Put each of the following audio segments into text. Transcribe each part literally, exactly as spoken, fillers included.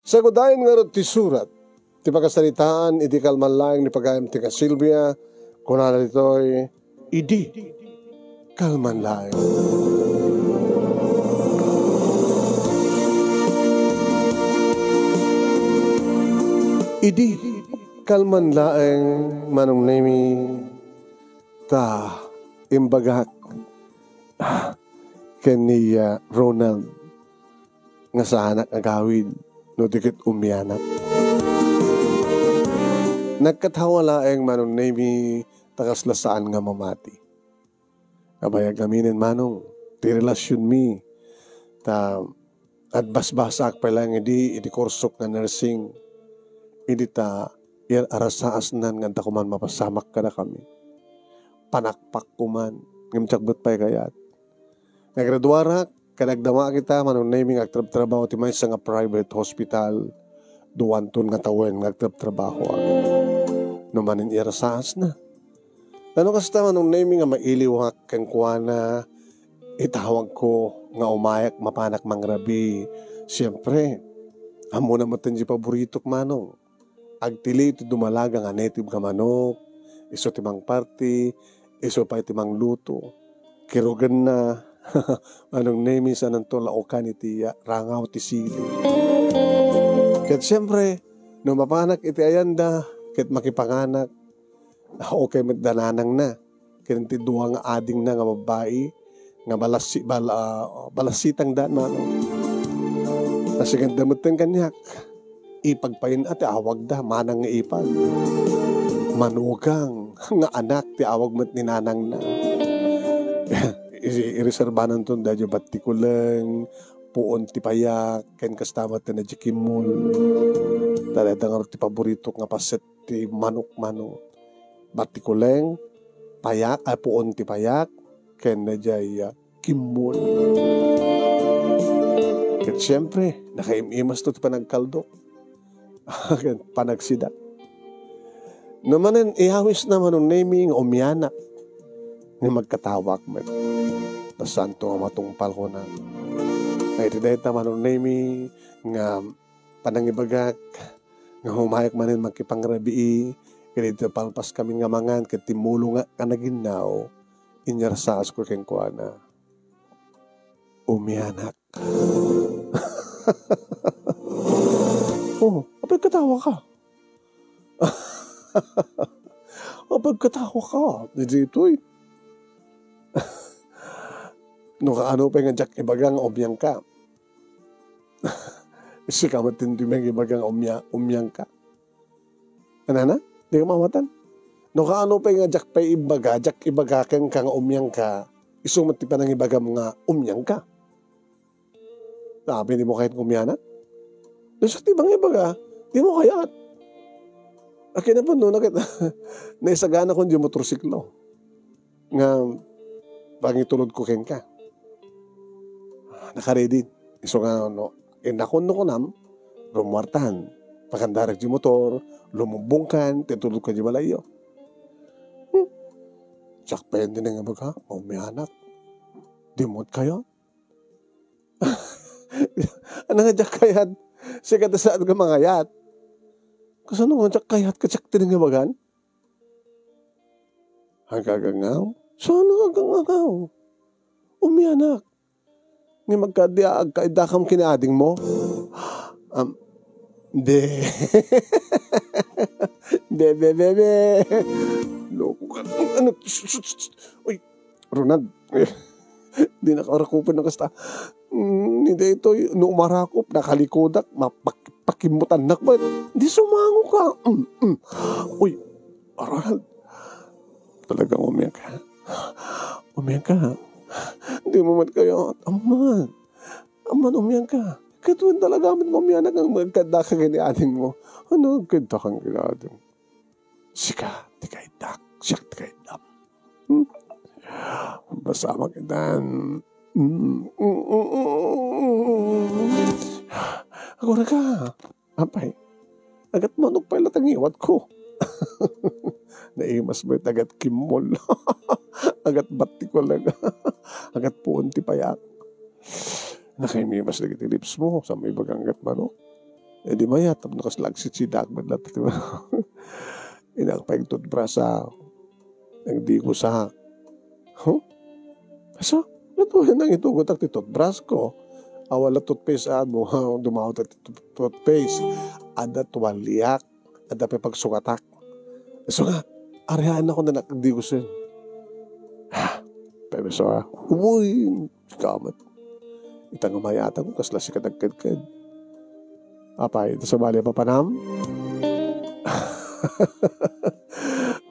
Sagudayen ngarud ti surat ti pakasaritaan idi kalman laeng ni pagayam ti nga Silvia, kunana ditoy, idi kalman laeng. Idi kalman laeng, Manong Nemi, ta imbagak ken ni, ah, Ronald nga saanak agawid no di ket umianak. Nagkatawa laeng, Manong Nemi, ta kasla saan nga mamati. Abayag aminen, Manong, ti relasionmi, ta agbasbasaak pay laeng idi, idi kursok nga nursing, idi ta iyar-arasaasnan nga adda koman mapasamak kadakami. Panakpak koman, ngem diak met pay kayat. Nagraduarak, ket agdama kita, Manong Nemi, nga agtrabtrabaho ti maysa nga private hospital. Duanton nga tawen nga agtrabtrabahoak. No manen iyarsaasna. Ano kasta, Manong Nemi, nga mailiwak kenkuana, itawagko nga umayak mapanak mangrabii. Siempre, ammona met ti paboritok, Manong. Agtili ti dumalaga nga native nga manok, isu ti mangparti, isu pay ti mangluto. Kirugenna, Manong Nemi, saananto laukan iti rangaw ti sili. Ket siempre, no mapanak iti ayanda, ket makipanganak, okay met da nanangna ken ti dua nga adingna nga babbai nga balassi-, bal-, ah, balassitangda, Manong. Nasiganda metten kaniak. Ipag payen a ti awagda, manang nga ipag. Manugang nga anak ti awag met ni nanangna. I-, ireserbananton daydiay battikuleng, puon ti payak, ken kasta met daydiay kimmol. Ta dayta ngarud ti paboritok nga paset ti manok, Manong. Battikuleng, payak, ay, puon ti payak, ken daydiay, ah, kimmol. Ket siempre, nakaim-imasto ti panagkaldok. Ken panagsida. No manen, iyawisna, Manong Nemi, nga umianak. Nga magkatawak met. Ta saanto nga matungpal, kuna. Nga iti dayta, Manong Nemi, nga panangibagak, nga umayak manen makipangrabii, ket idi palpaskami nga mangan, ket timmulo nga, nga naginnaw, inyarsaasako kenkuana. Umianak. Oh, apay katawa ka? Apay katawa ka? Di ditoy. No kaano pay nga diak ibaga nga umiangka? Sika met ti mangibaga nga umia-, umiangka. Anana? Di ka maawatan? No kaano pay nga diak pay ibaga, diak ibaga kenka nga umiangka, isu met ti panangibagam nga umiangka. Sabi, di mo kayat nga umianak? No siak ti mangibaga, di mo kayat. Akin na po, no, nakat-, naisagana ko di motorsiklo. Nga pangitulod ko kenka. Nakaredi. Isu nga, no, innakon no kunam, rumuartan. Pakandarek di motor, lumumbongkan, titulod ka di balayyo. Hmm. Siak pay ti nangibaga, umianak. Di mo kayat. Ano nga diak kayat? Sika ta saan ka mangayat? Kasano nga diak kayat ka diak tinangibagan? Agagangaw? Saan nga agagangaw? Umianak. Nga magkadi agkaidakam kini ading mo? Am, de. De, de, de, de. Loko ka. Ano? Sus, sus, sus. Uy, Ronald. Di nakarakupan na kasta. Mm, ni daytoy, no umarakop, nakalikodak, mapak-, pakimutannak ba? Di sumango ka. Mm, mm. Uy, Ronald, talagang umiyak ka. Umiyak ka. Di mo man kayo, aman. Aman, umiyak ka. Katuan talaga amin nga umiyak na kang magkada ka gani ading mo. Ano, agkada kang gani ading? Sika, ti kaidak. Siak, ti kaidak. Hmm? Basta makitan. Mm. Agora ka. Apay. Agat manok pay latang iwat ko. Naimas mo iti agat kimmol. Agat batti ko lang. Agat puon ti payak. Nakaimimas dagiti lips mo. Sa may bagang agat manok. Eh, di mayat, tapno kasla agsitsida, agmadlat. Inak pay toothbrush, ah. Nagdigusak. Huh? Asa? Ito, nang itugot ak ti toothbrush ko. Awan la toothpaste, ah, mo, dumawat ti tooth-, toothpaste. Adda tuwaliak. Adda pay pagsukatak. So nga, arian ako na nagdigusen. Ha? Pero so, ah, uy, kamat. Ita nga mayatan ko, kasla sika nagkedked. Apay, ita sabali a papanam?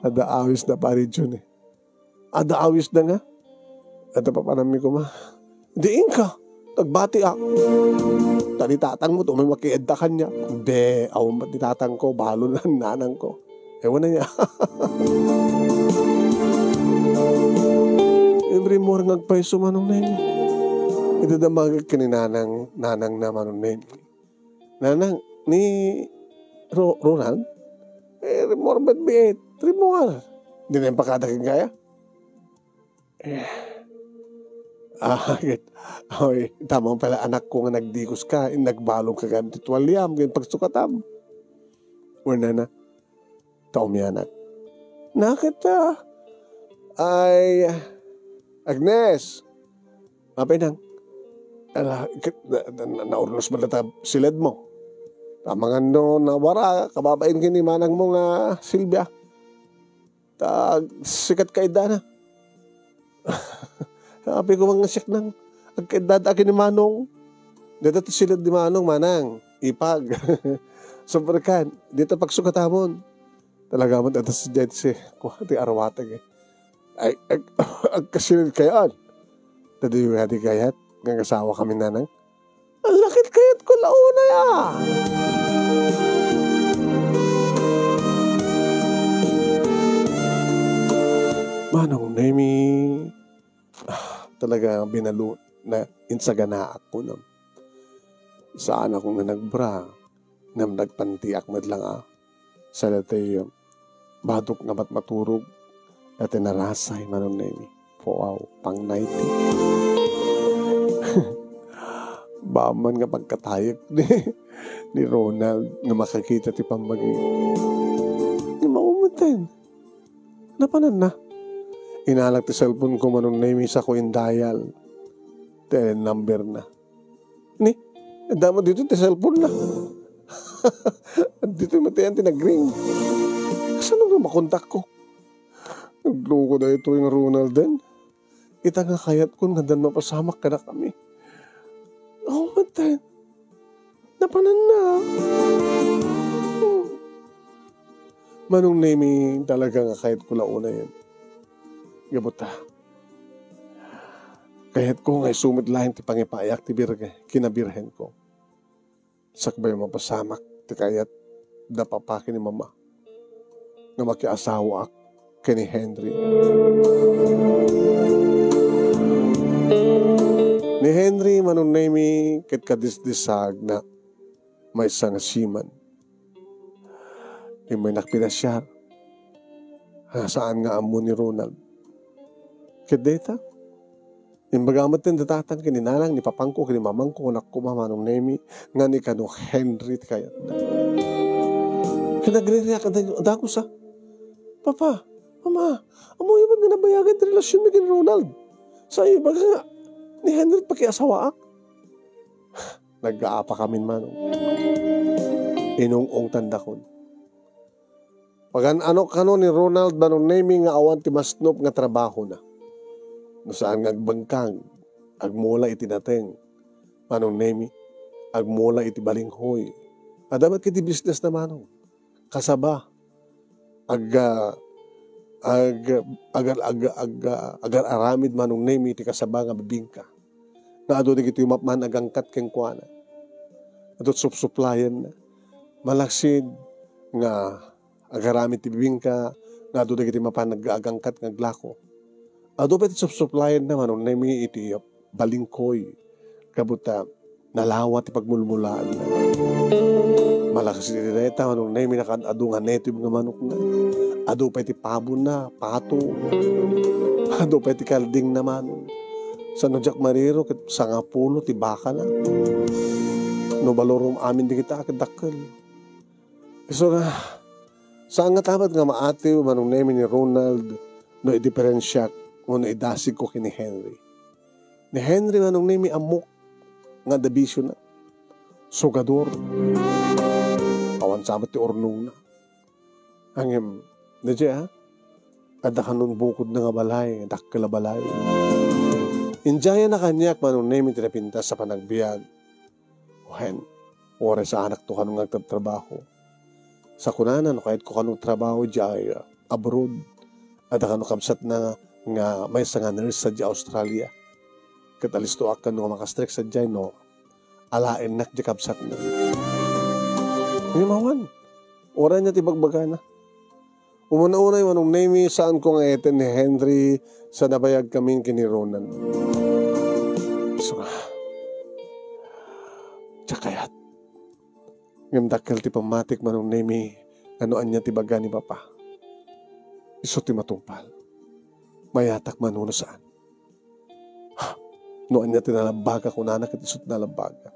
Adda awis na pari Jun eh. Adda awis na nga. Adda papanam mi kuma. Diin ka. Nagbati ak. Ta ni tatang mo, tumay makiedda kanya. Be, awan bat ni tatang ko, balo na nanang ko. Ewan na niya. Every morning agpayso Manong Nemi. Iti damag ken ni nanang, nanang na Manong Nemi. Nanang, ni Ro-, Ronald? Eh, more bet be it. Three more. Di na yung pakadaking kaya? Eh. Ah, agit. Oy, tamang pala anak ko nga nagdikos ka, nagbalong ka gamit ti tuwaliam, ganyan pagsukatam. Or nana, ta umianak. Nakita. Ay, Agnes. Apay nang, ala, ket, na, na, na, naurnos man data siled mo. Amangan no, nawara, kababain ken ni manang mo nga Silvia. Ta, sikat ka idana. Apay ko nga siak nang, agkaidada ken ni manong. Data ti siled ni manong, manang, ipag. Sabrikan, dita pagsukatamon. Talaga man, data si Jet si, kuha ti arwatag eh. Ay, ag-, agkasilid kayo, an? Tadi yung hati kayat, nga kasawa kami nanang. Ang lakit kayat ko launay, ah! Manong Nemi, ah, talaga binalu na insaganaak ko, no? Saan ako nga nagbra? Ngem nagpantiak met lang a. Sa daytoy, batok nga matmaturog, daytoy narasay Manong Nemi. Wow, pang ninety. Baan man nga pagkatayek ni, ni Ronald nga makakita ti pammagi. Ni maumeten. Napanan na. Inalak ti cellphone ko Manong Nemi sa ko in dial. Ti number na. Ni, adda met ditoy ti cellphone na. Ditoy met ti nagring. Kasano nga makontak ko? Nagloko daytoy nga Ronald den. Ita nga kayat ko nga addan mapasamak kadakami. Oh, what the? Napanan na. Oh. Manong Nemi, talaga nga kayat ko la unayen. Gapu ta. Kayat ko nga isu met laeng ti pangipayak ti birge-, kinabirhen ko. Sakbay mapasamak ti kayat da papa ken ni mama nga makiasawaak ken ni Henry. Ni Henry, Manong Nemi, ket kadisdisag na maysa nga siman. Immaynak pinasiar. Ah, saan nga ammo ni Ronald? Ket dayta, imbaga met ti datang ken ni nanang, ni papangko, ken ni mamangko, anak ko, Manong Nemi, nga ni kano Henry ti kayatda. Ket nagririak a dag-, dagus a, "Papa, Mama, ammoyo met nga nabayagan ti relasionmi ken Ronald. Sa ibaga nga, ni Henry pakiasawaak." Naggaapa kamin, Manong. Inung-ungtandakon. Pagan-ano kano ni Ronald, Manong Nemi, nga awan ti masnop nga trabahona. No saan nga agbangkag, agmula iti nateng, Manong Nemi, agmula iti balinghoy. Adda met iti business na, Manong. Kasaba, ag-, ah, ag-, agar-, ag-, ag-, ah, agar-aramid Manong Nemi iti kasaba nga bibingka. Nga adu dagitoy mapman agangkat kenkuana. Adu supsuplayanna. Malaksid nga agaramid ti bibingka, nga adu dagiti mapan ag-, agangkat nga aglako. Adu pay ti supsuplayanna Manong Nemi iti balingkoy. Gapu ta, nalawa ti pagmulmulaanna. Malaksid iti dayta, Manong Nemi, nakaad-adu nga native nga manokna. Adu pay ti pabona, pato. Adu pay ti kaldingna, Manong. Sano diak mariro ket sangapulo ti bakana. no balorom amin dagita a ket dakkel. Isu nga, saan nga ta met nga maatiw Manong Nemy ni Ronald no idiperensiak wenno idasigko ken ni Henry. Ni Henry Manong Nemy ammok nga adda bisiona. Sugador. Awan sa met ti urnongna. Ngem, daydiay, a, adda kanon bukodna nga balay, dakkel a balay. Idiayna kaniak Manong Nemy ti napintas a panagbiag. Wen, uray saanakto kanon nga agtrabtrabaho. Sa kunana, no kayatko kanon trabaho idiay abroad, adda kano kabsatna nga maysa nga nurse sadiay Australia. Ket alistoak kano nga makastrek sadiay no alaennak diay kabsatna. Ngem awan, uray ania ti bagbagana. Umuna-unay, Manong Nemy, saanko nga eten ni Henry sa nabayagkamin ken ni Ronald. Isu nga, diak kayat. Ngem dakkel ti pammatik, Manong Nemy, nga no ania ti baga ni Papa, isu ti matungpal. Mayatak man wenno saan. Ha, no ania ti nalabbaga, kunana ket isu ti nalabbaga.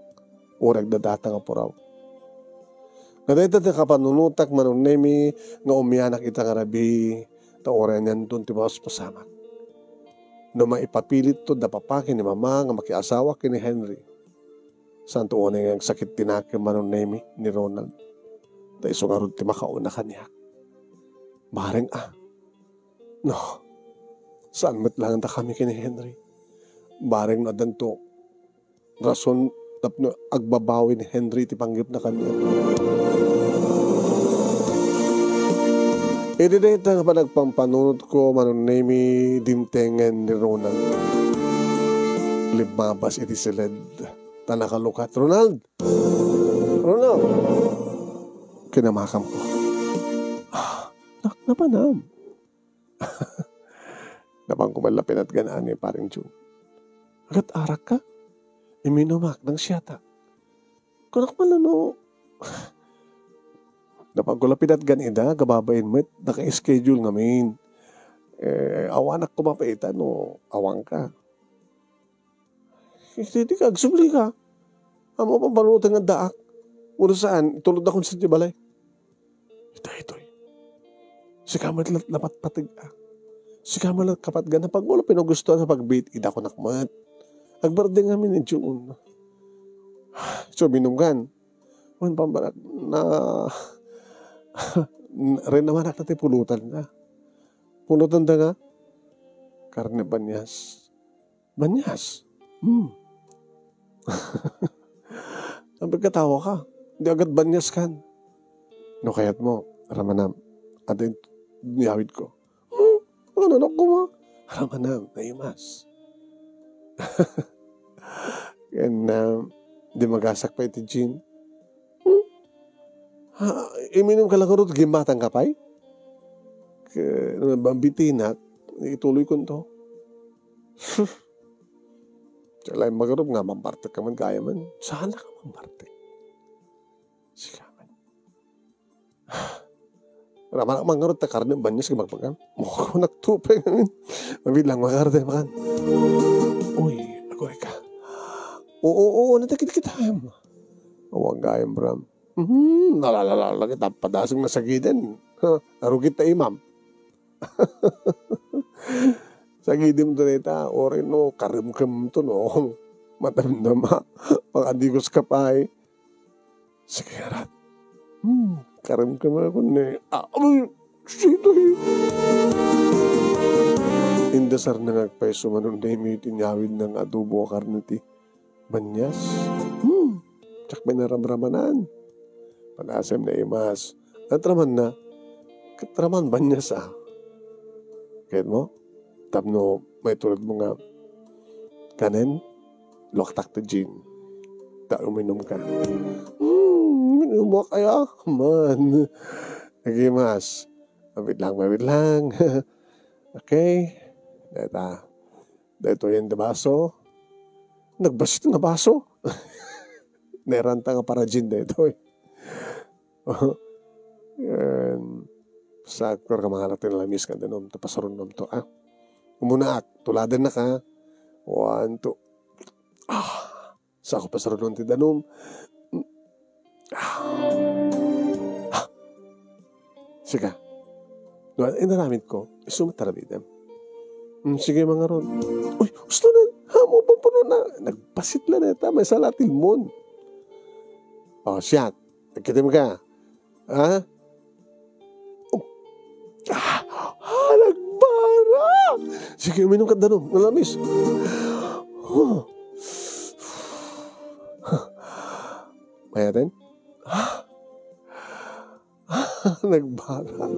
Uray agdadata nga puraw. Nga dayta ti nakapanunotak, Manong Nemy, nga umianak ita nga rabii, ta uray anianton ti mapaspasamak. No maipapilitto da Papa ken ni Mama nga makiasawa ken ni Henry, saanto unay nga agsakit ti nakem, Manong Nemy, ni Ronald. Ta isu ngarud ti makauna kaniak. Bareng a. No, saan met laeng dakami ken ni Henry. Bareng no addanto rason tapno agbabawi ni Henry ti panggepna kaniak. Idi dayta nga panagpampanunotko, Manong Nemy, dimtengen ni Ronald. Limmabas iti siled ta nakalukat. "Ronald! Ronald!" Kinamakamko. "Ah, nak, napanam?" Napanko met la pinatgan-an ni Pareng Jun. "Agat-arakka? Iminumak, nangsiatak. Kunak man la no," napanko la pinatgan ida, gababain met, naka-schedule ngamin. Eh, awanak koma pay ita no awanka. Iti ka, agsublika. Ammom a pampanunot nga addaak. Wenno saan, itulodakon sadiay balay. Daytoy. Sika met la napatpateg-ak. Sika met la kapatgan, napanko la pinagustoan a pagbiit, ida kunak met. Agbardeng ngamin ni Jun. So, uminumkan. Wen, pambarak, na, rinamanak na ti pulutanna. Pulotanda nga, karne banias. Banias? Hmm. Agkatawa ka. Di agat banias kan. No kayatmo, ramanam. Adda inyawidko. Hmm? Ano na koma? Ramanam, naimas. Ken, ah, di magasak pay ti gin. Hmm? Ha, iminumka la ngarud, gimmatangka pay? Ket no bambitinak, ituloykonto. Siak laeng mangarud nga mambartekka met gayamen. Saanka mambartek? Sika met. Ramanak mangarud ta karne banias nga bagbagan. Mao, kunak tupeng amin. Mabilang mangarud tayo makan. Uy, aguray ka. Oo, oo, ano ta kita kita em? Awan gayam, Bram. Hmm, nalalala kita, padasig na sagiden. Ha, arugit ta imam. Sagidem to dayta, uray no, karemkem to, no. Madamdama, pangadigos ka pay. Sige, arat. Hmm, karemkem a kun ni, ah, uy, sitoy. Indasar na nga agpayso Manong Nemy ti inyawidna nga adobo a karne ti banias. Hmm, diak pay naramramanan. Padasem naimas. Ket ramanna, ket raman banias a. Kayatmo? Tapno maitulodmo nga kanen, luaktak ti gin. Ta uminumka. Hmm, uminumka aya? Man. Sige, mas. Mabit lang, mabit lang. Okay. Dayta. Daytoyen ti baso. Nagbasit nga baso. Nairanta nga para gin daytoy. Ken, sa, kuarka, mangalak ti nalamis nga danum, ta pasarunom to, ah. Umunaak, tuladennaka. One, two. Ah, sa, ako pasarunon ti danum. Ah. Ah. Sika. No, inaramid ko, isu met aramidem. Hmm, sige, mangarod. Uy, usto na. Ha, mo, pampuno na. Nagpasit la neta, may salatil mon. Oh, siya. Nagkitim ka. Ha? Oh. Ah, ah, nagbara! Sige, uminom ka danum. Nalamis. Huh. Mayaten? Ah. Nagbara.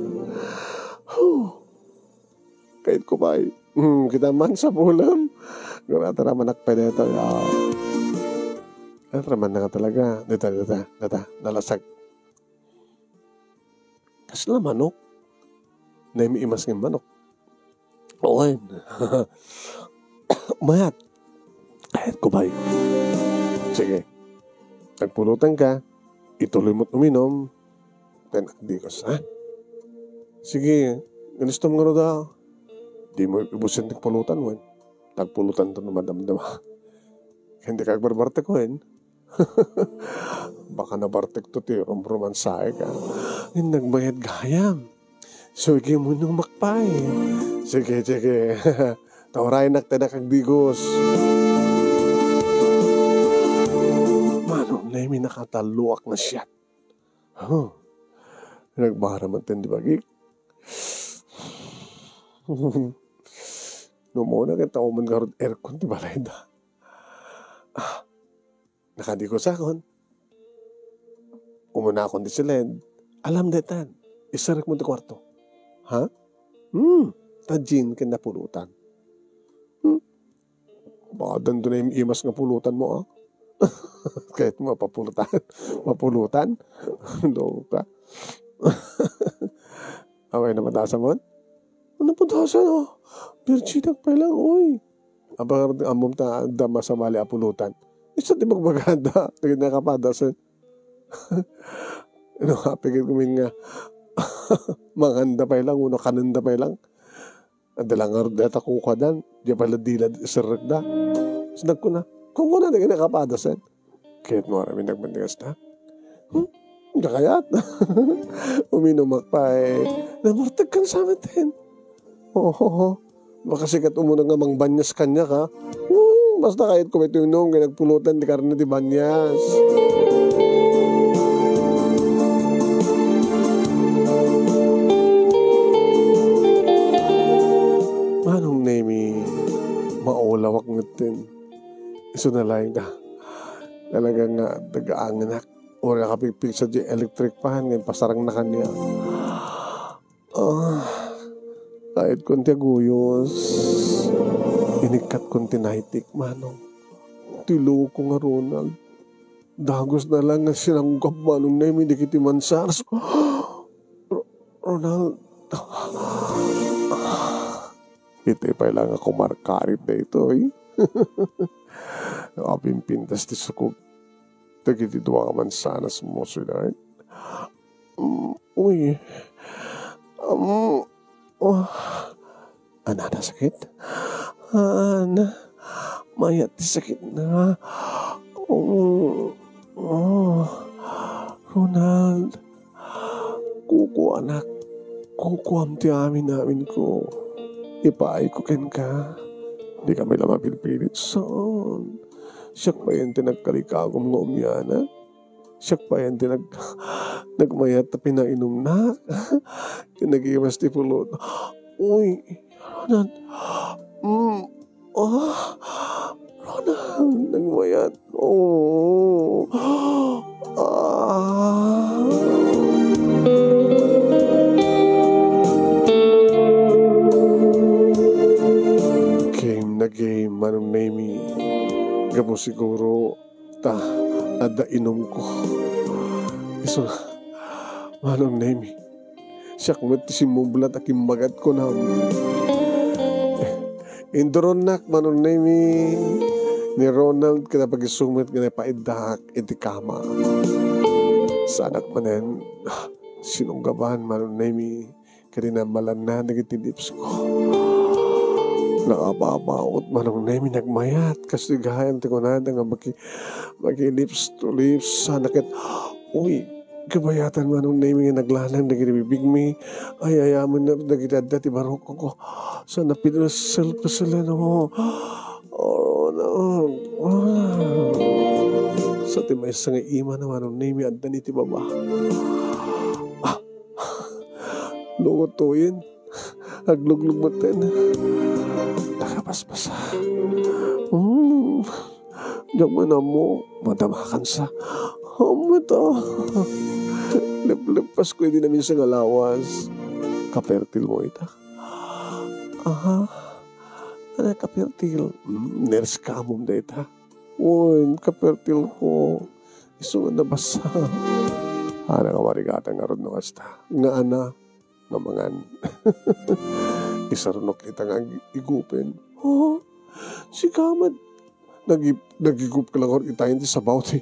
Huh. Kayat ko pay. Hmm, kita man sa pulam. Gura, tara, manak pa dito. Ya. Tara, man na nga talaga. Dito, dito, dito. Nalasag. Kasla manok? Naimiimas nga manok. Owen. Mayat. Ayat ko bay. Sige. Nagpulutan ka. Ituloy mo't uminom. Ten agdigos, ha? Sige. Gusto mo nga da. Di mo ibusin ti pulutan, wen. Tagpulutan to no madamdama. Hindi ka agbarbartek, wen. Baka nabartek to ti rumrumansaek, a. Ngem nagmayat gayam. So, iti mo nang makpay. Sige, sige. Tauraynak ta dakagdigos. Manong Nemi, nakatalloak nga siat. Huh. Nagbara man ten di bagik. No, muna ket tauman garud aircon ti balayda. Ah, nakadigosakon. Umunakon ti siled. Alam detan. Isarek mo ti kuarto. Ha? Hmm. Ta Jean ken napulutan. Hmm. Badan to na im-imas nga pulutan mo, ah. Kahit mo mapapulutan. Mapulutan? Doon ka. Away na matasan mo? Ano po tasan, oh? Virgin pay lang, oy. Abang amom ta da masabali a pulutan. Isa ti magbagada, tigid na kapadasan. No, apigil kumin nga, manganda pay lang, uno kananda pay lang. Adda lang ngarud dayta kukuadan, di pay la dila iserrekda. Sinagkuna, kunkuna, tigid na kapadasan. Ket no aramid nagbandigas ta? Hmm? Dakayat? Uminumak pay. Namurtag kan samet hen. Oho. Baka sikat umunag nga mangbanyas kaniak, ha? Hmm, basta kayat ko iti unong kay nagpulutan ti karne ti banyas. Manong Nemi, maulawak ngetten. Isu na laeng da. Talaga nga, taga-angenak. O nakapigpigsa di electric fan, nga impasarang na kaniak. Ah, kayat kon ti aguyos. Inikkat kon ti nightie, manong. Ti loko nga Ronald. Dagus na lang nga sinanggap, manong Nemi, dagiti mansanas. Ro-, Ronald. Iti pay lang a kumarkarit daytoy. Apimpintas ti sukog dagiti dua nga mansanas mo, sweetheart. Mm, uy. Um, oh. Anana sakit? Ana, mayat ti sakit na. Oh, oh. Ronald. Kukuanak, kukuam ti amin-aminko. Ipaayko kenka. Dikami la mapilpilit. Saan? Siak payen ti nagkalikagum nga umianak. Siak payen ti nag-, nagmayat ta pinainumnak. Ti nagimas ti pulot. Uy, Ronald. Mm. Ah, Ronald, nagmayat. Oh. Ah. Game na game, Manong Nemi. Gapu siguro ta adda inumko. Isu, Manong Nemi. Siak met ti simmublat a kimbagat, kunam. Induronnak, Manong Nemi, ni Ronald, ket apagisumet nga napaiddak iti kama. Saanak manen sinunggaban, Manong Nemi, ket inammalanna dagiti lips ko. Nakababaut, Manong Nemi, nagmayat. Kastoy gayam ti kunada nga maki-, maki-lips to lips. Sana ket, uy, kabayatan, Manong Nemi, nga naglanang dagiti bibigmi. Ay, ayamen na dagiti adda ti barukongko. Sana pinusel-puselen, oh. Oh, no. Ah. Sa ti maysa nga ima na, Manong Nemi, adda ni ti baba. Ah. Lungot tuyen. Agluglug metten. Nakabasbasa. Hmm. Diak man ammo, madamakan sa. Ammo to. Lepleppas ko idi naminsan nga lawas. Kapertil mo ita? Aha. Ano kapertil? Hmm, nurse ka amom dayta. Wen, kapertil ko. Isu nga nabasa. Ana nga marigatan ngarud no kasta. Nga ana, nga mangan. Isarunok ita nga ag-, igupen. Oh, sika met. Nagip-, nagigup ka lang or itayen ti sabaw ti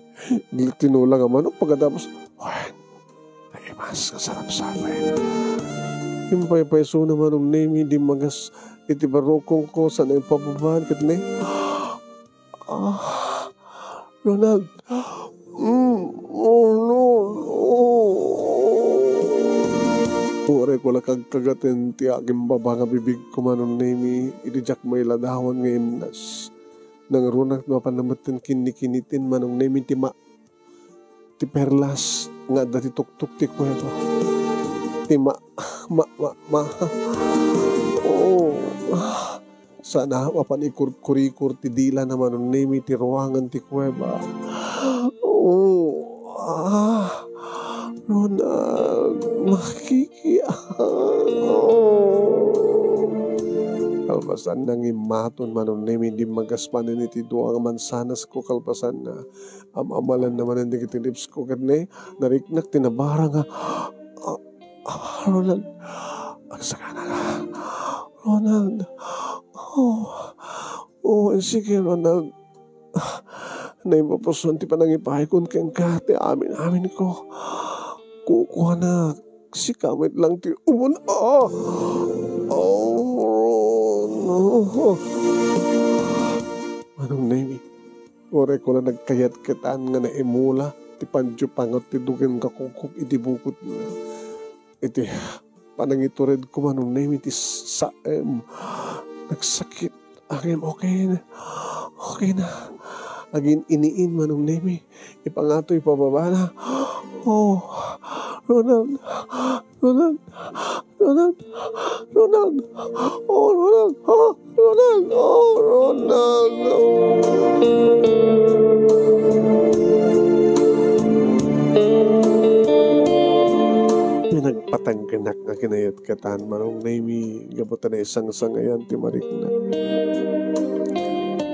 tinola nga manok. Pagkatapos, wen, naimas nga sarap-sarap. Impaypayso na Manong Nemi, dimmagas iti barukongko, sana impababaan ket ne. Ah, Ronald. Mm, oh, no. Oh. Uray ko la kagkagaten ti agimbaba nga bibigko, Manong Nemi, idi diak mailadawan nga imnas. Nangruna ket mapan na metten kinnikiniten, Manong Nemi, ti ma-, ti perlas nga adda ti tuktok ti kuweba. Ti ma-, ma-, ma-, ma-, Oo. Ah. Sana mapan ikurkurikor ti dila na Manong Nemi ti ruangan ti kuweba. Oo. Ah. Ronald, makiki-, ah. Kalpasan na nga immaton, Manong Nemi, dimmagas manen iti dua nga mansanas ko kalpasan na. Am-amalan na manen dagiti lips ko ket ne, nariknak ti nabara nga, ah, ah, Ronald, agsakana ka. Ronald, oh, oh, sige, Ronald. Naimapuson ti panangipayko kenka, ti amin-amin ko. Kukuanak, sika met lang ti umuna. Ah! Oh, Ronald. Manong Nemi. Uray ko la nagkayatketan nga naimula ti pantipangot ti dugen nga kukok iti bukotna. Iti panangituredko, Manong Nemi, ti saem. Nagsakit. Agim, okay na. Okay na. Agin-iniin, Manong Nemi. Ipangato, ipababa na. Oh, Ronald. Ronald, Ronald, Ronald, oh, Ronald, oh, Ronald, oh, Ronald, oh. Pinagpatangkenak nga kinayatketan, Manong Nemi, gapu ta naisangsangayan ti mariknak.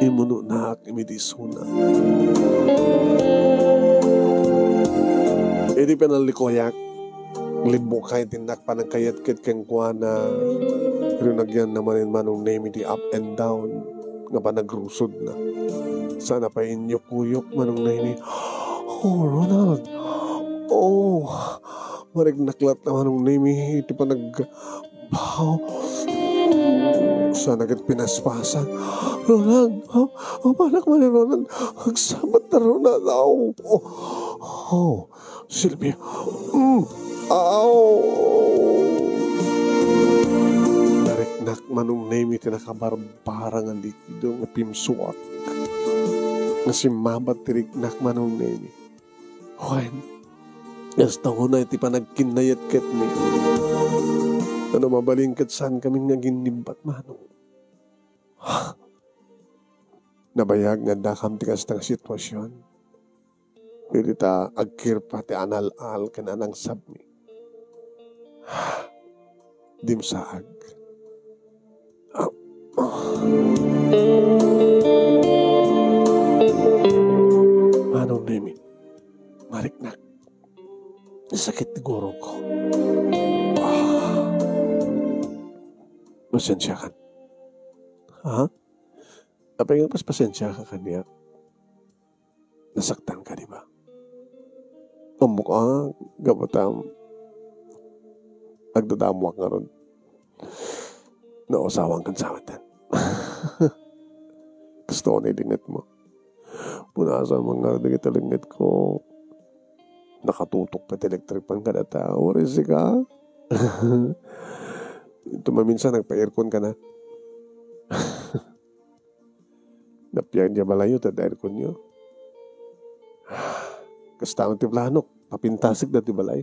Immunonak, imidisuna. Idi pinallikuyak, limmukay ti innak panagkayatket kenkuana. Rinagyanna manen Manong Nemi ti up and down nga panagrusodna. Sana pay inyukuyok, Manong Nemi. Oh, Ronald. Oh, mariknak latta, Manong Nemi, iti panag-, Bao. Sana ket pinaspasan. Ronald, oh, oh, manak man ni Ronald. Agsabat na Ronald. Aw. Oh, oh, Silvia. Mm. Aw. Nariknak Manong Nemi ti nakabarbara nga likido nga pimsuak. Nga simmabat ti riknak Manong Nemi. Wen, kasta unay ti panagkinnayatketmi. No mabalin ket saankami nga aginnibbat, Manong. Nabayag nga addakam ti kasta nga sitwasion. Idi ta agkirpa ti anal-al ken anangsabmi. Dimsaag. Manong Nemi, mariknak. Sakit ti gurongko. Ah. Pasensiakan. Ha? Apay nga pas pasensiaka kaniak? Nasaktanka, di ba? Ammok a, gapu ta agdadamuak ngarud. Nausawankan sa awaten. Kastoy ni lengngetmo. Punasan man nga dagiti lengngetko. Nakatutok pay ti electric fan kadata. Uray sika. Ito maminsan, nagpa-aircon ka na. Nappiag diay balayyo, ta adda airconyo. Kasta met ti planok, papintasek daytoy balay.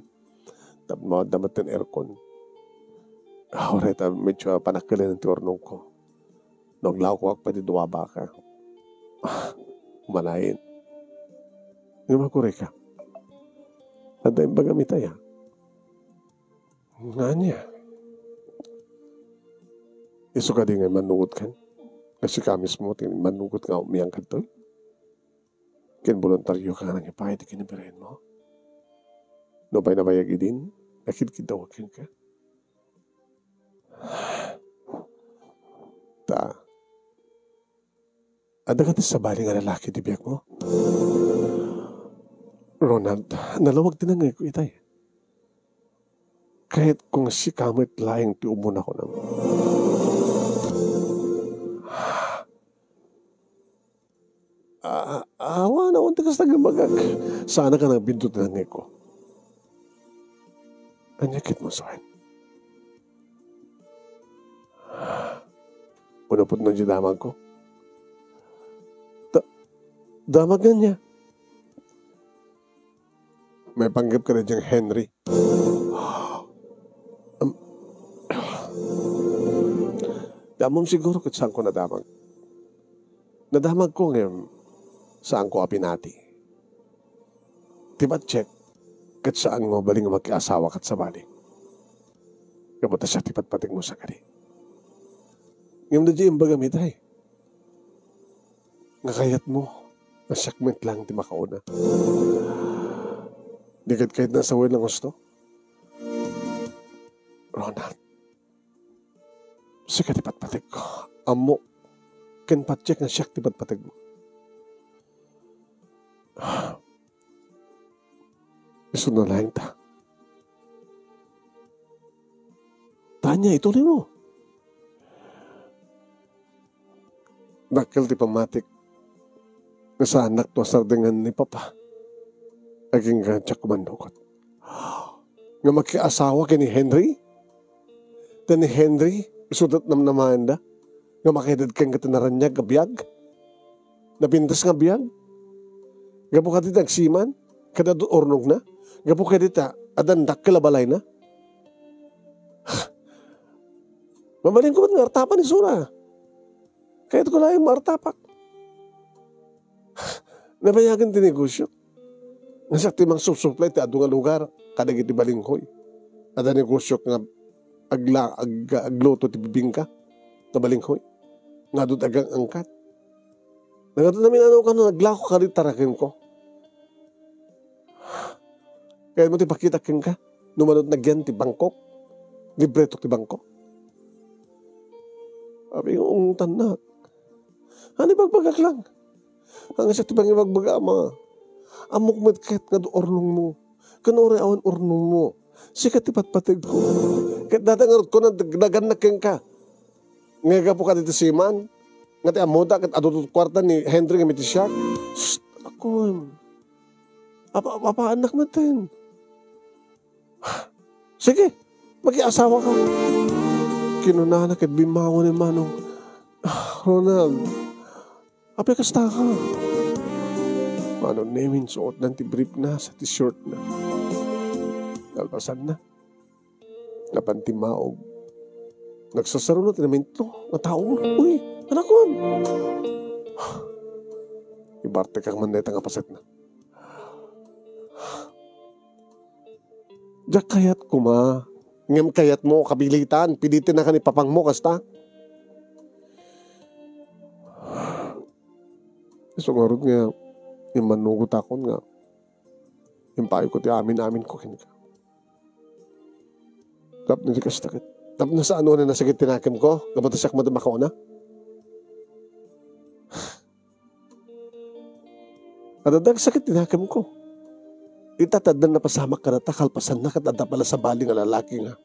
Tapno adda met ti aircon. Ah, uray ta medyo panakkelen ti urnongko. No aglawko, agpay ti dua a baka. Ah, umanayen. Ngem agkurayka. Adda imbagam itay, a. Nga ania? Isu kadi nga immanugot ken? Nga sika mismo ti immanugot nga umiang kadtoy? Ken boluntario ka nga nangipaay ti kinabirenmo? Nupay nabayag idin, nakidkiddawak kenka. Ta, adda kadi sabali nga lalaki ti biagmo? Ronald, nalawag ti nangngegko itay. Kayatko nga sika met laeng ti umuna, kunam. A-, a-, awan, awan ti kasta nga imbagak. Saan a ka nagbindot ti nangngegko. Ania ketmo, Soen? Uno pudno diay damagko. Da-, damag nga ania? Maipanggep ka daydiay Henry. Am-, di ammom siguro ket saanko nadamag. Nadamagko ngem saanko a pinati. Ti patiek ket saan nga mabalin nga makiasawa ket sabali. Gapu ta siak ti patpategmo, sakadi. Ngem daydiay imbagam itay. Nga kayatmo nga siak met laeng ti makauna. Di ket kayatna a sawen lang husto? Ronald, sika ti patpategko. Ammok ken patiek nga siak ti patpategmo. Isuna laeng ta. Ta ania, ituloymo. Dakkel ti pammatik nga saannakto a sardengan ni Papa. Agingga diak umannugot. Nga makiasawa ken ni Henry? Ta ni Henry, isuda ti namnamaenda nga makaidded kenka ti naraniag a biag? Napintas nga biag? Gapu kadi ta agsiman? Ket adu urnongna? Gapu kadi ta addan dakkel a balayna? Mabalinko met nga artapan isuna. Kayatko laeng maartapak. Nabayagen ti negosio. Nga siak ti mangsupsuplay ti adu nga lugar kadagiti balinghoy. Adda negosio nga agla-, ag-, agluto ti bibingka nga balinghoy. Nga adu ti agang-angkat. Nagadu namin ano kano, naglako ka rin taraken ko. Kayatmo ti pakita kenka? No manut nagyan ti bangkok, libretok ti bangko. Abi, ungtannak. Ano ibagbagak lang? Ang isa ti pangibagbaga, ama. Ammok met ket nga adu urnongmo. Ken uray awan urnongmo, sika ti patpategko. Ket dayta ngarud ko nag-, nagannak kenka. Nga gapu kadi ti siman, nga ti ammoda ket adu ti kuarta ni Henry nga mitisiak. Shh, akum. Apa-, apaannak metten. Sige, makiasawa ka. Kinunana ket bimmangon ni Manong. Ah, Ronald, apay kasta ka? Manong Nemi, insuotna ti brief na sa ti short na. Kalpasanna, napan ti maog. Nagsasaruna ti namintlo nga tao. Uy, anakon! Ibartekak man dayta nga pasetna. Diak kayat koma. Ngem kayatmo, kabilitan, pilitan na ka ni papangmo, kasta? Isu ngarud nga immanugotakon nga impaayko ti amin-amin ko kenka. Tapno di kasta ket, tapno saan a nasakit ti nakemko, gapu ta siak met makauna. Adda nagsakit ti nakemko. Ita ta adda napasamak kadata, kalpasanna ket adda pay la sabali nga lalaki nga.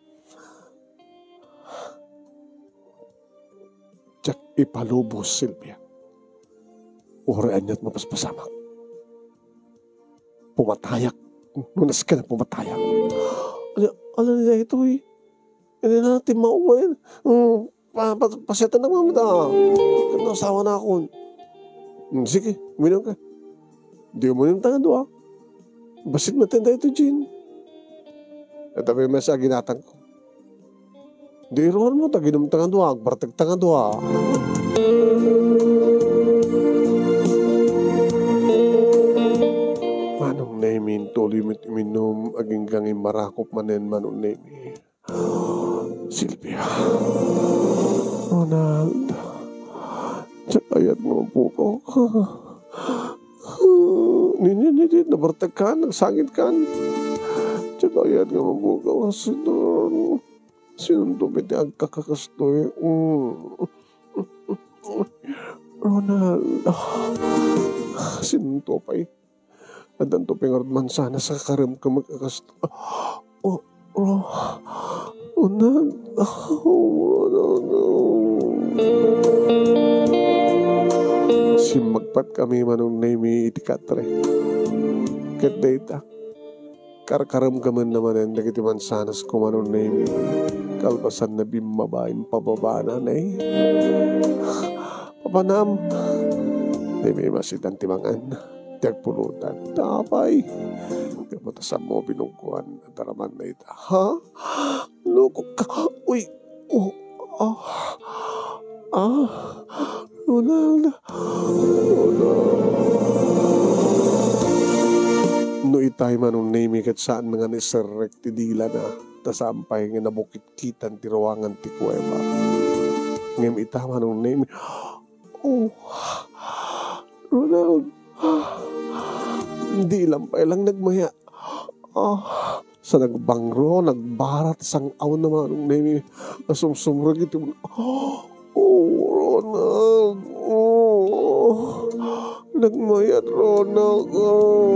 Diak Ipalubos, Silvia. Uray ania't mapaspasamak. Pumatayak. No nasken a pumatayak. Ala, ala ni daytoy. Ania na, timmaok manen. Hmm, pa, pa, pasiatan na mamita. Ket no asawa na akon. Hmm, sige, uminom ka. Di uminom ta nga dua. Bassit met daytoy, Jean. Ita pay met sa ginatangko. Di iruarmo ta aginom ta nga dua, agbartek ta nga dua. Manong Nemi, intuloy met uminom, agingga nga immarakop manen, Manong Nemi. Silvia. Ronald. Diak ayat nga mabugaw. Ni, ni, ni, ni, nabartek kan, nagsangit kan. Diak ayat nga mabugaw, Señor. Sinonto pay ti agkakakastoy? Mm. Ronald. Sinonto pay? Addanto pay ngarud mansanas a kakaremkemek a kastoy? Oh, Ro-, Ronald. Oh, Ronald. Simmagpatkami, Manong Nemi, iti katre. Ket dayta, karkaremkemenna manen dagiti mansanasko, Manong Nemi. Kalpasanna, bimmaba, impababana, ne. Papanam. Nemi, masitan ti mangan. Ti agpulutan. Apay. Gapu ta sammo binuggoan. Daramanna ita. Ha? Lukok ka. Uy. Oh. Ah. Ah. Ronald. Ronald. No itay, Manong Nemi, ket saan nga naiserrek ti dilana, ta saan pay nga nabukitkitan ti ruangan ti kuweba. Ngem ita, Manong Nemi, oh, Ronald, dilam pay lang nagmaya. Ah, sa nagbangro, nagbarat, sang-aw na, Manong Nemi, a sumsumrek iti, oh, Ronald, oh, nagmayat, Ronald, oh.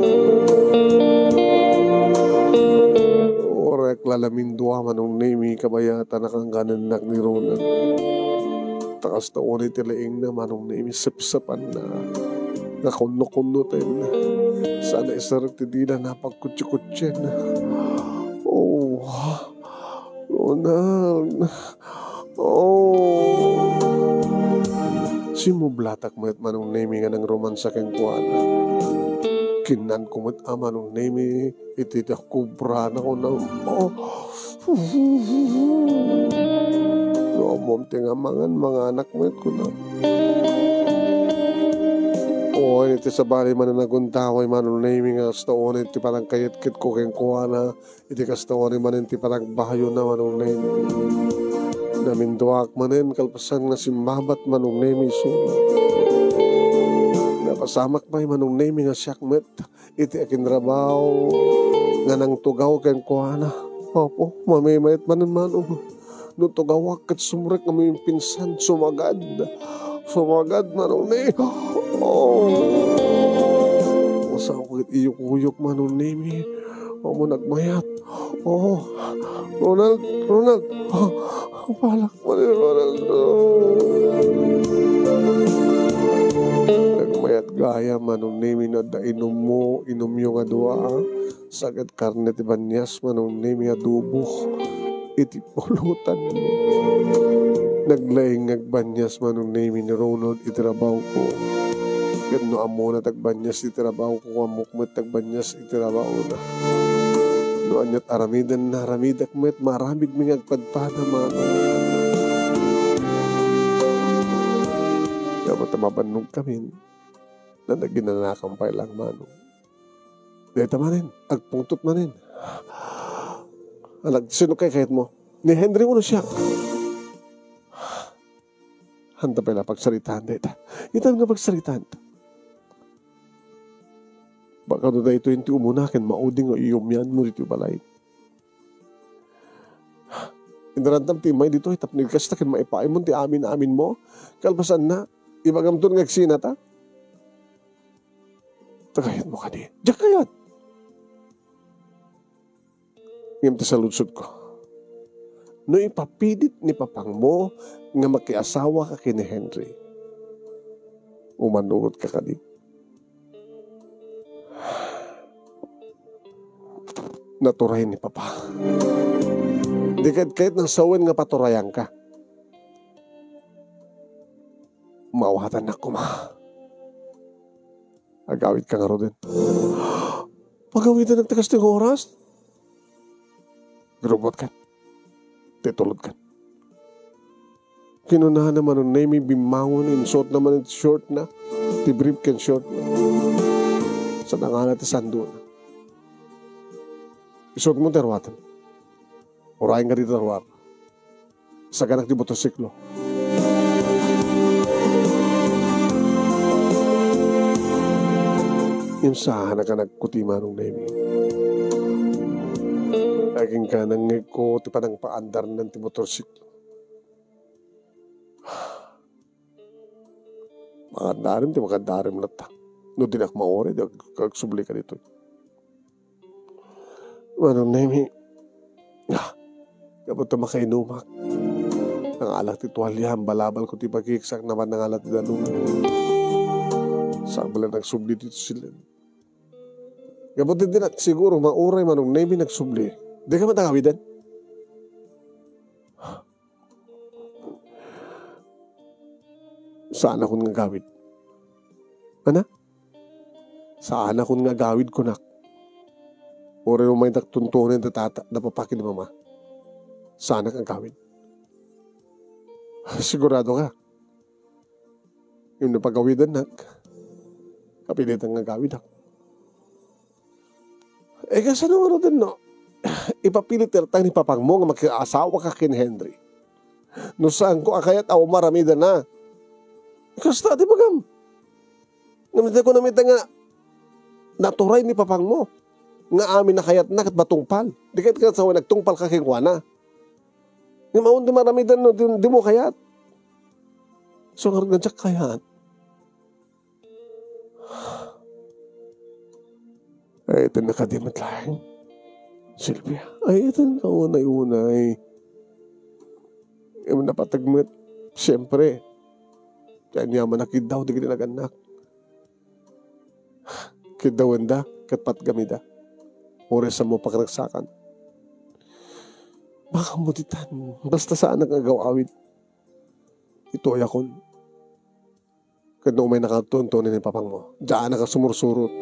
Orek lalamindua, Manong Nemi, kabayatan a kangganennak ni Ronald. Ta kasta unay ti laingna, Manong Nemi, sepsepanna. Nga kunno-kunnoten. Saan a iserrek ti dila, napagkutsi-kutsien. Oh, Ronald. Oh. Simmublatak met, Manong Nemi, nga nangromansa kenkuana. Kinnanko met a, Manong Nemi, iti, iti kubrana, kuna, oh. No ammom ti nga mangan, manganak met, kuna. Wen, iti sabali manen a gundaway, Manong Nemi, nga kasta unay ti panangkayetketko kenkuana, iti kasta unay manen ti panagbayona, Manong Nemi. Naminduaak manen, kalpasan nga simmabat, Manong Nemi, isu. Napasamak pay, Manong Nemi, nga siak met iti akinrabaw nga nangtugaw kenkuana. Apo, mamimayat manen, Manong. No tugawak ket sumrek nga maminpinsan, sumagad. Sumagad, Manong Nemi. Oh. Asawa ket iyukuyok, Manong Nemi. Ammom nagmayat. Oh. Ronald, Ronald. Oh. Palak manen, Ronald. Oh. Nagmayat gayam, Manong Nemi, no adda inummo, inumyo nga dua. Saket karne ti banias, Manong Nemi, adobo iti pulutan. Naglaing nga agbanias, Manong Nemi, ni Ronald iti trabahoko. Ket no ammona ti agbanias iti trabahoko, ammok met ti agbanias iti trabahona. No ania't aramidenna, aramidak met, maaramidmi nga agpadpada, Manong. Gapu ta mabannogkamin, naginanakan pay lang, Manong. Dayta manen, agpungtot manen. Anak, sino kay kayatmo? Ni Henry wenno siak? Anta pay la pagsaritaan dayta. Itan nga pagsaritaan. Baka no daytoy ti umuna ken maudi nga iyumianmo ditoy balay. Inarantam ti immay ditoy tapno kasta ken maipaaymo ti amin-aminmo. Kalpasanna, ibagamton nga agsinata. Ta kayatmo kadi? Diak kayat. Ngem ti saludsodko, no ipapilit ni papangmo nga makiasawaka ken ni Henry, umanurotka kadi. Naturay ni Papa. Di ket kayatna sawen nga paturayanka. Maawatannak koma. Agawidka ngaruden. Pagawidennak ti kastoy nga oras? Grubuatkan. Ti tulodkan. Kinunana Manong Nemi, bimmangon, insuotna manen ti shortna, ti brief ken shortna. Sa nangala ti sandona. Isuotmo ti aruatem. Urayen nga dita ruar. Saganak ti motorsiklo. Insahanak a nagkuti Manong Nemi. Agingga nangngegko ti panangpaandarnan ti motorsiklo. Makaddarim ti makaddarim latta. No dinak mauray, di ag-, agsubli ka ditoy. Manong Nemi, ah, gapu ta makainumak. Nangalak ti tualia, balabal ko ti bagik, sak naman nangalak ti danum. Sak bala nagsubli dito sila. Gapu ti dinak siguro mauray Manong Nemi nagsubli. Di ka matangawiden? Saanakon nga agawid. Ana? Saanakon nga agawid, kunak. Uray umaydak tuntunen da tata, da papa ken ni mama. Saanak nga agawid. Sigurado ka? Ngem no pagawidennak, kapilitan nga agawidak. Eh, kasano ngaruden no? Ipapilit latta ni papangmo nga makiasawaka ken Henry. No saanko a kayat a umaramidana. Kasta ti bagam. Ngem dayta kunam ita nga naturay ni papangmo nga amin a kayatna ket matungpal. Di ket ket sawen nagtungpalka kenkuana. Ngem awan ti maramidan no di, dimo kayat. So, ngarud nga diak kayat. Ay, ito na kadi met laeng, Silvia. Ay, ito na unay-unay. Ay, napatag met. Siyempre, kaya niya manakid daw, di ka nag-anak. Kiddawenda ket patgamida. Uray sa mo pakaragsakan. Baka mo ditan, basta saanak nga agaw-awid. Ituyakon. Ket no umay nakatunto ni papangmo, dianak a sumursurot.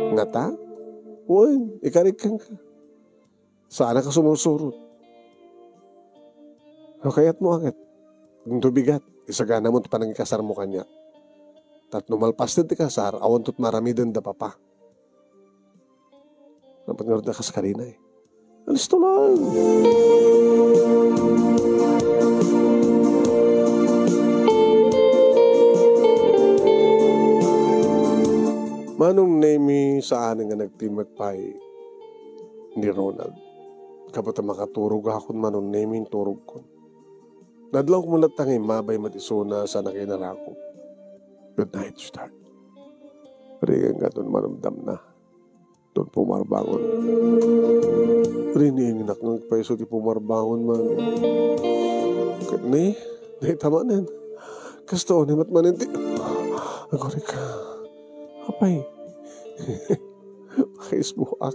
Ngata? Wen, ikarigkan ka. Saanak a sumursurot. No kayatmo a ket, inton bigat, isaganamo ti panangikasarmo kaniak. Tapno malpasten ti kasar, awan tot maramiden da papa. Napatngarud na kas karina eh. Alisto lang. Manong Nemi, saan nga nagtimek pay ni Ronald. Kabat a makaturog akon Manong Nemi, inturogkon. Nadlaw ko met latta nga immabay met isuna sa nakinarakop. Good night, sweetheart. Rigan ka ton marumdamna. Ton pumarbangon. Riniingnak nga agpayso ti pumarbangon man. Ket ni, dayta manen. Kastoy ni met manen ti, aguray ka. Apay. Makaisbuak.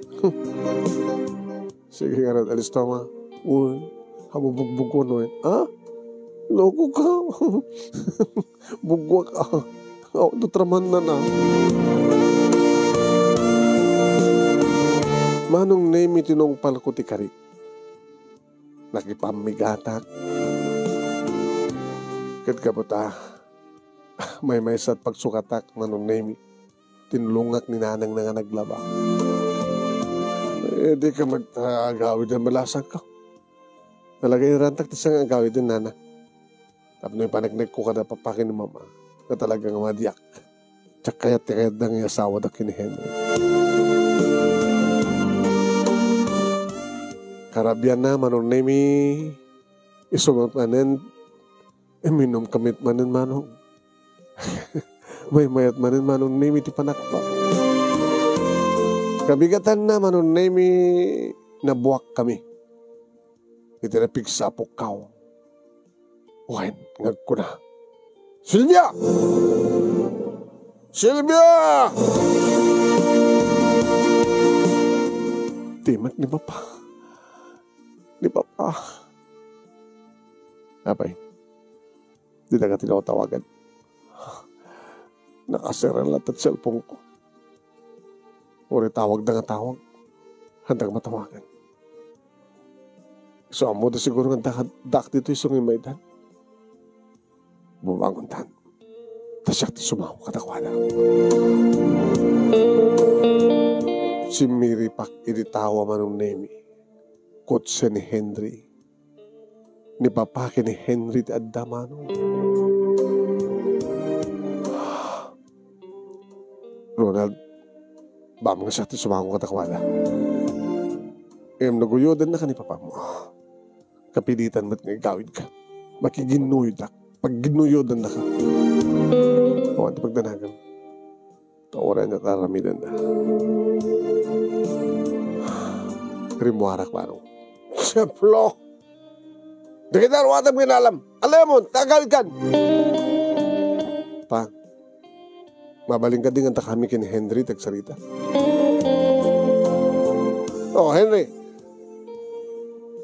Sige, ngarud, alista ma. Uy, hamubugbog ko, no, eh. Ah? Loko ka. Bugwak, ah. Aw, dutraman na na. Manong Nemi, tinungpal ko ti karik. Nakipammigatak. Ket kaputa, maymaysa ti pagsukatak, Manong Nemi. Tinulongak ni nanang na nga naglaba. Eh, di ka mag-, ah, agawid a malasag ka. Nalagay rantak ti sangagawid, nana. Tapno ipaneknekko kada papa ken ni mama, nga talaga nga madiak. Diak kayat ti kayatda nga asawada ken ni Henry. Karabianna, Manong Nemi, isu met manen, iminum kami manen, Manong. Maymayat manen, Manong Nemi, ti panakpak. Kabigatanna, Manong Nemi, nabuak kami. iti napigsa a pukkaw. Wen nga agkuna, "Silvia! Silvia!" Timek ni Papa. Ni Papa. Apay, dita ka tinawtawagan. Nakasira latta ti cellphone ko. Uray tawagda nga tawag, haanda nga matawagan. Isu ammoda siguro nga adda, addaak ditoy isu nga immaydan. Bumangontan. Ta siak ti sumawag kadakuada. Simmiripak idi tao a Manong Nemi. Kotse ni Henry. Ni Papa ken ni Henry ti adda, Manong. Ronald, bam nga siak ti sumawag kadakuada. Ngem no guyodennaka ni Papam, kapilitan met nga igawidka. Makiginnuyodak. Pagginnuyodennaka. Awan ti pagdanagem. Ta uray ania ti aramidenda. Rimmuarak, Manong. Siaplo! Dagiti aruatam nga inalam. Alamon, ta agawidkan. Pa, mabalin kadi nga adda kami ken ni Henry ti agsarita? Oh, Henry.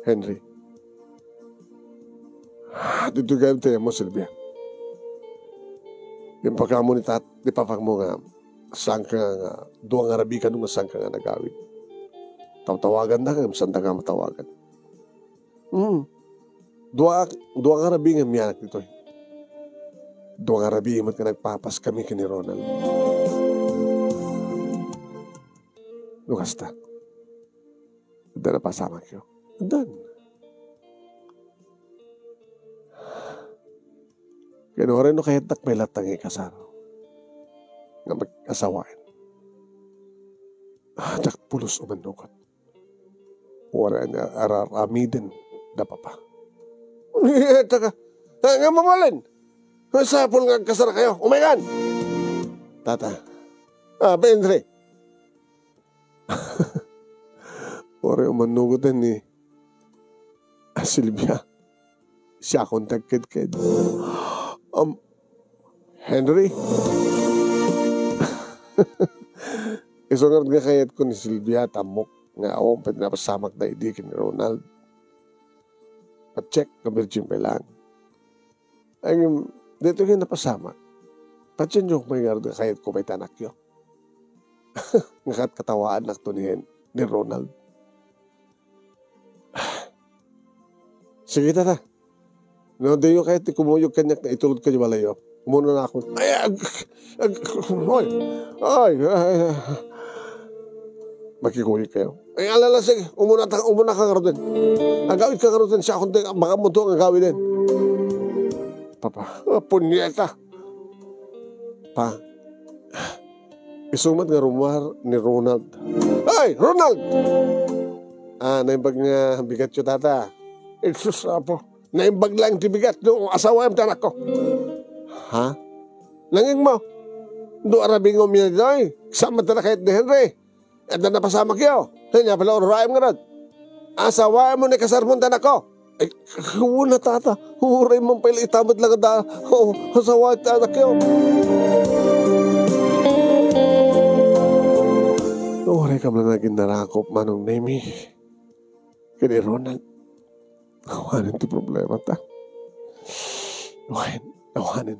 Henry. Ditoy gayam ti ayammo, Silvia. Impakaammo ni tat-, ni papakmo nga saan ka nga, dua nga rabii kano nga saan ka nga nagawid. Tawtawaganda ngem saanda nga matawagan. Hmm. Dua, dua nga rabii nga miyanak ditoy. Dua nga rabii met nga nagpapas kami ken ni Ronald. No kasta, adda napasamakyo? Addan. Ken uray no kayatnak pay latta nga ikasar, nga mag-asawaen. Ah, diak pulos umannugot. Uray ania ti ar-aramiden da papa. Taka, ah, nga mabalin. Masapul nga agkasarkayo. Umaykan! Tata. Ah, Henry. Uray umannugoten ni a Silvia. Siakon ti agkedked. Um, Henry. Isu ngarud nga kayatko ni Silvia, ta ammok nga awan pay ti napasamakda idi ken ni Ronald. Pacheck nga virgin pay laeng. Ay, ngem, daytoy nga napasamak. Patienyo pay ngarud nga kayatko pay ti anakyo. Nga kat-, katawaannakto ni Hen-, ni Ronald. Sige, tata. No, diyo kayat ti kumuyog kaniak, itulodkayo balayyo. Umuna na ako. Ay, ag-, ag-, oy. Ay, ay, ay. Makikuyogkayo. Ay, ala, ala, sige. Umuna ta, umuna ka ngaruden. Agawidka ngaruden, siakon ti, baka muto nga agawiden. Papa, ah, punyeta. Pa, isu met nga rummuar ni Ronald. Ay, Ronald! Ah, naimbag nga bigatyo, tata. Ay, sus, Apo. Naimbag laeng ti bigat no asawaem ti anakko. Ha? Nangngegmo? Dua rabii nga umiay ditoy. Saan met a kayat ni Henry? Adda napasamakyo. Ania pay la ururaem ngarud? Asawaem wenno ikasarmon ti anakko. Ay, wen a, tata. Uray man pay la ita met la nga da-, o, asawaem ti anakyo. Uray kam la nga aginarakop, Manong Nemi. Ken ni Ronald. Awanen ti problemata. Awanen, awanen.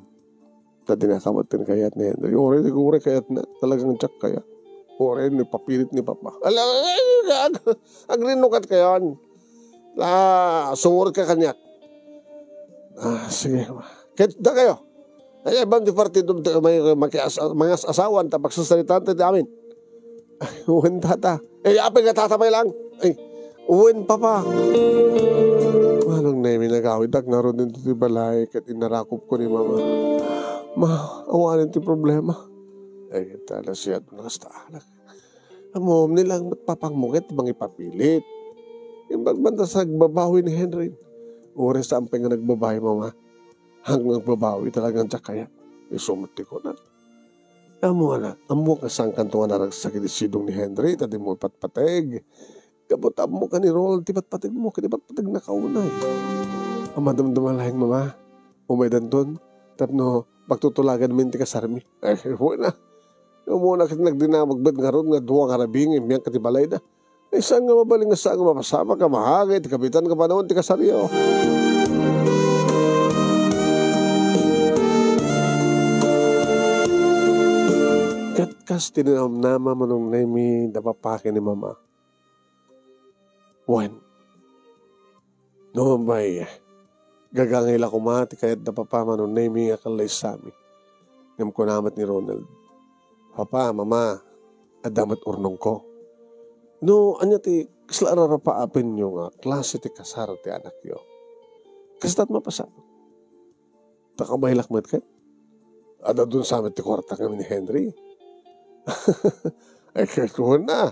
Ta dinaka met ken kayat ni Henry. Uray, uray kayatna. Talagang diak kayat. Uray no ipapilit ni Papa. Ala, ag-, agrinnokatkayon. Ah, sumurot ka kaniak. Ah, sige. Ket dakayo. Ay, ay, bam ti partido, may, makias-, mangas-asawan, ta pagsasaritaan ta ti amin. Ay, wen, tata. Eh, apay nga tata pay lang? Ay, wen, papa. Manong Nemi, nagawidak ngaruden ditoy balay ket inarakopko ni mama. Ma, awanen ti problema. Ay, tala siya, nakasta anak. Ammom, ni lang met papangmo ket mangipapilit. Imbag man ta sa agbabawi ni Henry. Uray saan pay nga nagbabawi, mama. Ang nagbabawi talagang diak kayat. Isu met ti kuna. Ammo, anak, ammo nga saankanto nga naragsak iti sidong ni Henry, ta dimo ipatpateg. Gapu ta ammok a ni Ronald ti patpategmo ken ipatpategnaka unay. Amadamdama laeng, Mama. Umay danton tapno pagtutulaganmin ti kasarmi. Ay, wen a. Umuna ket nagdinamag met ngarud nga dua nga rabii nga immiangka ti balayda. Ay, saan nga mabalin nga saan nga mapasamak a maaga iti kabitan nga panawen ti kasaryo? Ket kas ti ninamnama, Manong Nemi, da Papa ken ni Mama. Wen, no, bay, gagangay la koma ti kayat da Papa, Manong Nemi, a kallaysami. Ngem kuna met ni Ronald, "Papa, Mama, adda met urnongko. No, ania ti kasla a rarapaapenyo nga klase ti kasar ti anakyo? Kasta't mapasamak." Ta kabaylak met ket, adda dun sa met ti kuarta kami ni Henry. Ay, ket kuna.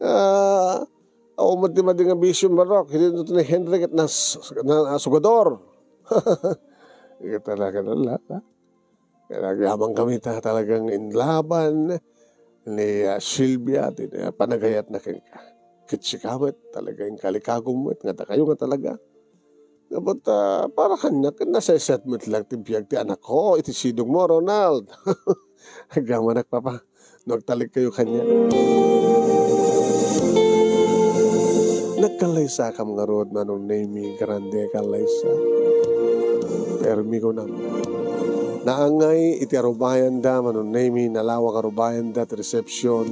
Ah, awan met ti madi nga bisyo, Barok. Iti ni Henry ket nas-, na-, nasugador. Ket talaga, la, la. Kaya nagyaman kami ta talagang inlaban ni, ah, Silvia, ti, ah, panagayatna kenka. Ket sika met, talaga inkalikagum met, nga dakayo nga talaga. Gapu ta, ah, para kaniak, ket naseset met lang ti biag ti anakko, iti sidongmo, Ronald. Agyamanak, Papa, no agtalekkayo kaniak. Nagkallaysakam ngarud, Manong Nemi, grande kallaysa. Permi kunam. Naangay iti arubayanda, Manong Nemi, nalawag arubayanda ti reception.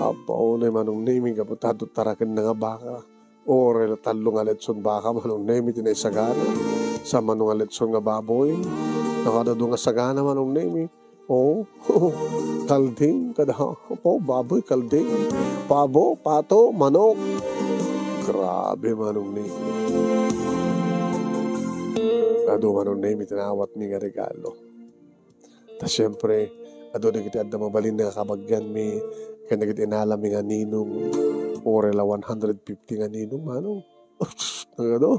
Apo, unay, Manong Nemi, gapu ta adu tarakenna nga baka. Uray la tallo nga litson baka, Manong Nemi, ti naisagana. Sa mano nga litson nga baboy. Nakadadu nga sagana, Manong Nemi. Oh, kalding, kada, oh, baboy, kalding. Pabo, pato, manok. Grabe, Manong Nemi. Adu, Manong Nemi, ti naawatmi nga regalo. Ta siempre, adu dagiti adda mabalin nga kabagianmi, ken dagiti inalami nga ninong, uray la one hundred fifty nga ninong, Manong. Ano?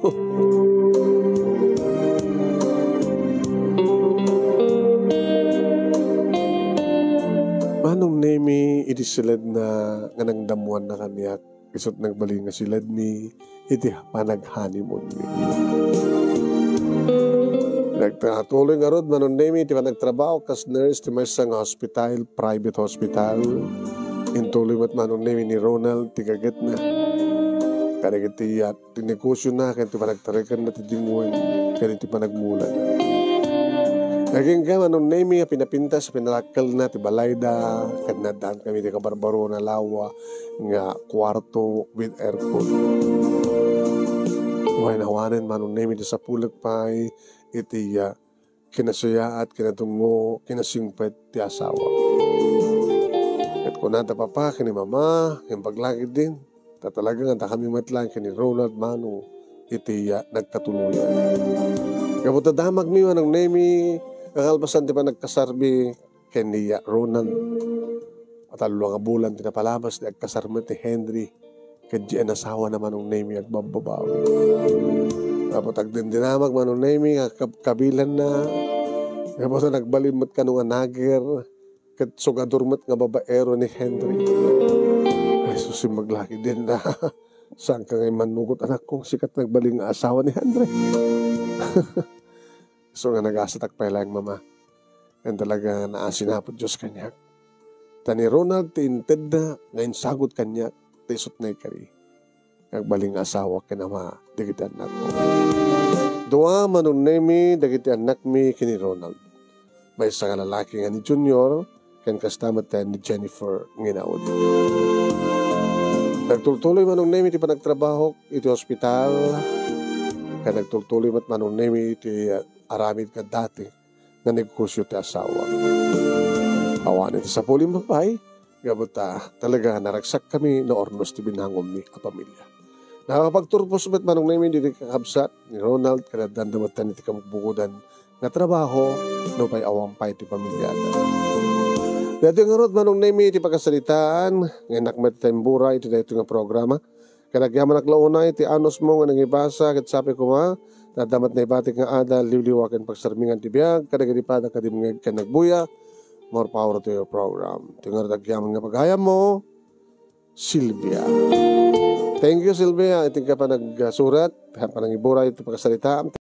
Manong Nemi, idi siledna nga nangdammuanna kaniak, isu't nagbalin nga siledmi iti panag-honeymoonmi. Nagtuloy ngarud, Manong Nemi, ti panagtrabaho kas nurse ti maysa nga hospital, private hospital. Intuloy met, Manong Nemi, ni Ronald ti gagetna. Kadagiti, ah, ti negosiona ken ti panagtarekenna ti dimuen ken ti panagmulana. Agingga, Manong Nemi, a pinapintas a pinadakkelna ti balayda, ket naaddaan kami ti kabarbaro a nalawag nga kuarto with aircon. Wen, awanen, Manong Nemi, ti sapulek pay iti, ah, kinasayaat, kinadungngo, kinasingpet ti asawa. Ket kunada, Papa, ken ni Mama, impaglakidin, ta talaga nga dakami met laeng ken ni Ronald, Manong, iti, ah, nagkatuloyan. Gapu ta damagmi, Manong Nemi, nga kalpasan ti panagkasarmi ken ni, ah, Ronald, a tallo nga bulan ti napalabas ti agkasar met ni Henry ken diay a nasawana, Manong Nemi, agbabbabawi. Gapu ta agdindinamag, Manong Nemi, nga kab-, kabilanna, gapu ta nagbalin met kano nga nager, ket sugador met nga babaero ni Henry. Ay, sus, impaglakidin da. Saanka ngay mannugot, anakko, sika ti nagbalin nga asawa ni Henry? Isu nga nagasatak pay laeng, Mama. Ken talaga nga naasinapo ti Dios kaniak. Ta ni Ronald ti intedna nga insagut kaniak ti isut' naikari. Agbalin nga asawa ken ama dagiti annakko. Dua, Manong Nemi, dagiti annakmi ken ni Ronald. Maysa nga lalaki nga ni Junior, ken kasta met ni Jennifer nga inaudi. Nagtultuloy, Manong Nemi, ti panagtrabahok iti hospital, ken nagtultuloy met, Manong Nemi, ti, ah, aramid kadati nga negosyo ti asawa. Awanen ti sapulem pay, gapu ta talaga naragsakkami no ornos ti binangonmi a pamilia. Nakapagturpos met, Manong Nemi, dagiti kakabsat ni Ronald, ken addanda met iti kabugbugodan nga trabaho, nupay awan pay ti pamiliada. Daytoy ngarud, Manong Nemi, ti pakasaritaan nga innak met ti imbura iti daytoy nga programa. Ket agyamanak la unay ti anusmo nga nangibasa, ket sapay koma, ta adda met naibatik nga adal, liwliwa ken pagsarmingan ti biag kadagiti pada nga dimngeg ken nagbuya. More power to your program. Ti ngarud agyaman nga pagayammo, Sylvia. Thank you, Sylvia. Iti ka panagsurat, panangiburay iti pakasarita.